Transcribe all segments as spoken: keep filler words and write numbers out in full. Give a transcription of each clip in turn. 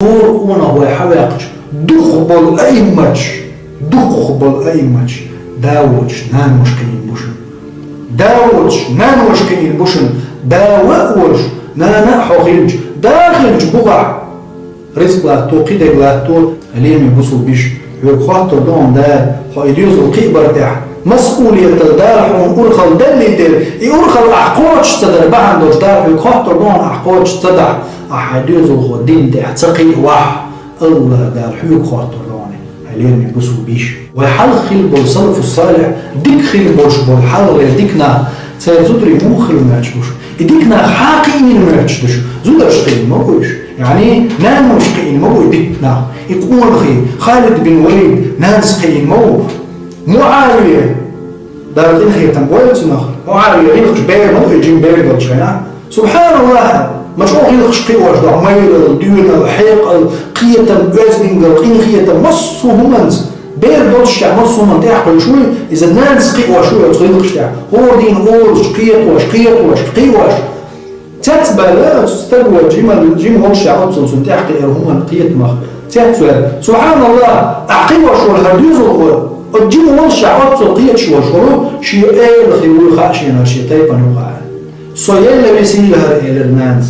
ХӀора къонах вай хьаваьккхача, дукхах болу аимматаш, дукхах болу аимматаш да воцуш нанош кхиийна бу шуна. Да воцуш нанош кхиийна бу шуна. Да ва а волуш, нана а хьо хилча, да хилча бухахь рицкъ латто, кхидерг латто, лераме бусулба йиша, хьоьга хоттур ду хьуна Дала, хьо и доьзал кхиабар тӀехь, масъулиятал Дала хьуна урхалла даллий дела, и урхалла ахь кхочуш ца дар бахьана долуш Дала хьоьга хоттур ду хьуна, ахь кхочуш ца дахь, ахь хьайн доьзалхо дин тӀехь ца кхиавахь, АллахӀ Дала хьоьга хоттур ду хьуна, хьайн лераме бусулба йиша. Вай хьалха хилла болу салафу салихь, дика хилла болуш болу хьалхалера дика нах, церан зударий муха хилла моьттуш бу шу? И дика нах хьан кхиийна моьттуш ду шу? Зударша кхиийна ма бу уьш. Яъни, наноша кхиийна ма бу и дика нах. И къонахий, Халид бин Валид, нанас кхиийна ма ву. МуӀавия, Дала къинхетам бойла цунах, МуӀавия гӀиллакхаш бер ма ду и жима бер долчу хенахь. СубхьаналлахӀ! Ма чӀогӀа гӀиллакхаш кхиош ду, майралла, доьналла, хьекъал, кхетам, оьздангалла, къинхетам, массо а хӀуманца. Бер долчохь массо а хӀуманна тӀехь кхуьуш вуй, иза нанас кхиош вуй оцу гӀиллакхаш тӀехь. ХӀора дийна олуш, кхетош, кхетош, кхиош. Цец баьлла оцу стага, жима, жима волуш оццул цунна тӀехь кхиаран хӀуманна кхетамах. Цец ваьлла. СубхьаналлахӀ, ахь кхиош волу хӀара доьзалхо, оцу жима волуш оццул кхеташ волуш волу, шен эла хир вуй хаьа шена шен тайпана юкъахь. Со елла висийла хӀара, элира нанас.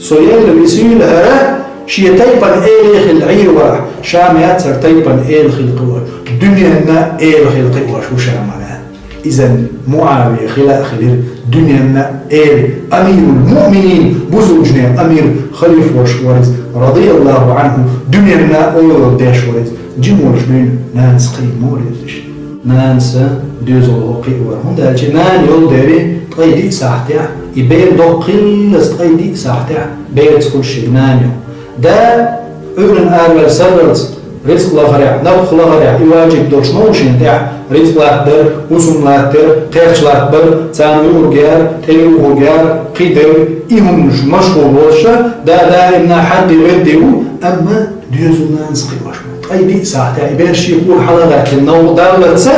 Со елла висийла хӀара, шен тайпана эле хилла Ӏийр варахь, Шам яцара тайпана эла хилла кхиош, дуьненна эла хилла кхиош ву Шамана. Иза МуӀавия хила а хилира, дуьненна эла, амирул муъминин, бусулбанийн амир, халифа волуш вара иза, радияллаху анху, дуьненна ойла деш вара иза. Жима волуш дуьйна нанас кхиийна ма вара иза. Нанас доьзалхо кхиавора. ХӀунда аьлча нана йолу дери ткъе диъ сахьтехь, и бер доккхаллас ткъе диъ сахьтехь бераца хуьлуш ерг нана ю. Да Ӏуьйранна араваьлла сарралц, рицкъ лахарехь, напха лахарехь, и ваджиб долуш ма ву шена тӀехь, рицкъ латтадар, хӀусам латтар, кхерч латтабар, царна юург яр, тӀеюхург яр, кхидерг, и хӀуманаш машгӀул волуш, да даимна хьадди-ведди ву, амма доьзал нанас кхиош ма. Ткъе диъ сахьтехь и бер шен хӀора хьала а гӀаьттина, новкъа даллалца,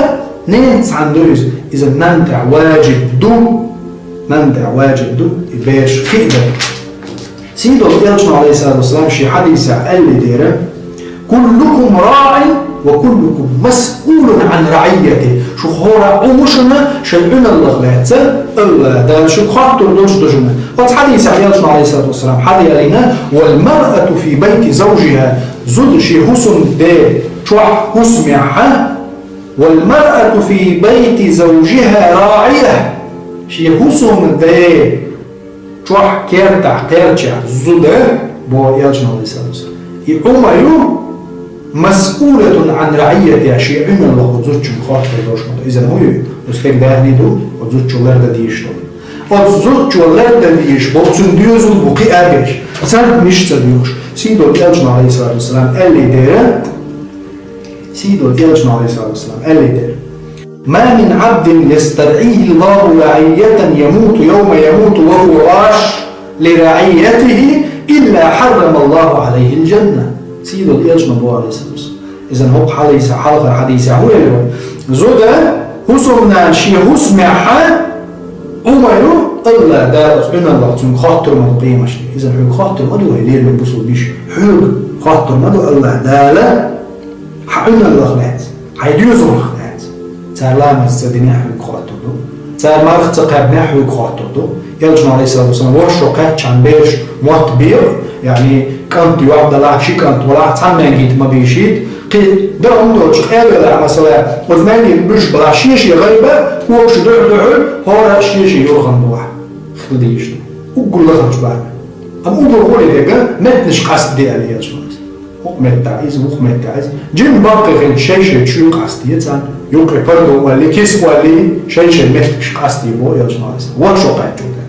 ненан цхьаьна ду иза, иза нанна тӀехь ваджиб ду, нанна тӀехь ваджиб ду и бераш кхиадар. Сийдолу Элчано, алейхиссалату вассалам, шен хьадисехь аьлла дера: «Куллукум раъин ва куллукум масъулун ан раъийятихи». Шух хӀора Ӏу ма шу шайн Ӏуьналлах лаьцна, АллахӀ Дала шуьга хоттур долуш ду шуна. Оцу хьадисехь Элчано, алейхиссалату вассалам, хьадийлина: «Вал маръату фи байти завжиха». Зуда шен хӀусамде чохь, хӀусамехь, «Вал маръату фи байти завжиха раъия». Шен хӀусамде чохь, кертахь, кхерчехь зуда, боху Элчано, алейхиссалату вассалам, и Ӏу ма ю, «масъулатун ан раъийятиха», шен Ӏуьналлах оцу зудчунна хоттур долуш ма ду. Иза хӀун ю? Оцу стеган даьхни ду, оцу зудчо лардан дезаш долу. Оцу зудчо лардан дезаш болу цуьнан доьзал бу кхиа а беш, царна миша ца доьхуш. Сийдолу Элчано, алейхиссалату вассалам, аьлла дера, Сийдолу Элчано, алейхиссалату вассалам, аьлла дера: «Ма мин абдин ястаръийхи Аллаху раъийятан ямуту явма ямуту ва хува гӀаш ли раъийятихи илла хьаррамаллаху алейхил джанна». Сийдолу Элчано боху, алейхиссалату вассалам. Иза хӀокху хьалийса, хьалхара хьадисехь хӀун аьлла вай? Зуда, хӀусамнана шен хӀусамехь Ӏу ма ю, АллахӀ Дала оцу Ӏуьналлах цуьнга хоттур ма ду къематдийнахь. Иза хьоьга хоттур ма ду, хӀай лераме бусулба йиша, хьоьга хоттур ма ду АллахӀ Дала хьан Ӏуьналлах лаьцна, хьайн доьзалх лаьцна. Цара ламаз ца динехь хьоьга хоттур ду. Цара марха ца кхаьбнехь хьоьга хоттур ду. Элчано, алейхиссалату вассалам, ворхӀ шо кхаьччахьана бераш мотт бекъа, яъни кӀант йоӀ далахь, ши кӀант валахь, цхьана маьнгитта ма бийшийта. Кхин дан хӀума доцуш къевелахь, масала, оцу маьнгитта буьжуш балахь, шен-шен гӀайба, когаш дуьхьал-дуьхьал, хӀора а шен-шен юрханна бохь. Хила дийш ду. Уггар лахарчу бахьана. Амма уггар гӀоле дерг меттанаш къастаде аьлла Элчано. ХӀокху меттехь иза, вукху меттехь иза. Жимма баккхий хилча, шай-шай чуьра къастае царна. Юккъе пардо олий, киса олий, шай-шай меттигаш къастае боху Элчано. ВорхӀ шо кхаьччул тӀаьхьа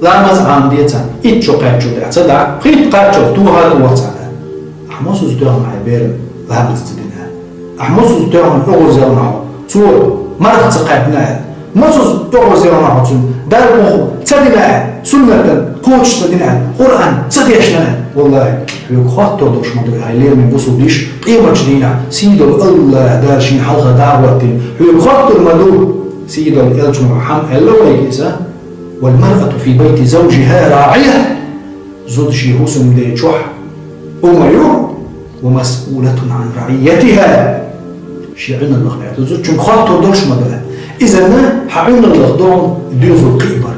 ламаз Ӏамаде царна. Итт шо кхаьччул тӀаьхьа ца дахь, пхийтта кхаччалц тоха а тоха царна. Ахь мосазза тоьхна хьайн беран ламаз ца дина? Ахь мосазза тоьхна оьгӀаз яхна хьо, цо марха ца кхаьбна аьлла? Мосазза оьгӀаз яхна хьо цуьнан Далла мохо ца дина аьлла, суннатан кхочуш ца дина аьлла, Къуръан ца дешна аьлла? Валлахи, хьоьга хоттур долуш ма ду, хьайн лераме бусулба йиша, къематдийнахь сийдолу АллахӀ Дала шена хьалха дӀа а хӀоттийна, хьоьга хоттур ма ду. Сийдолу Элчано хьан аьлла вайга иза: «Вал маръату фи байти завжиха раъия». Зуда шен хӀусамде чохь, Умма ю, ومسؤولة عن رعيتها. Ший Ӏуналлах бӀаргадузу, чун хоттур долуш ма ду. Иза хьан Ӏуналлах ду, доьзал кхиъ ба.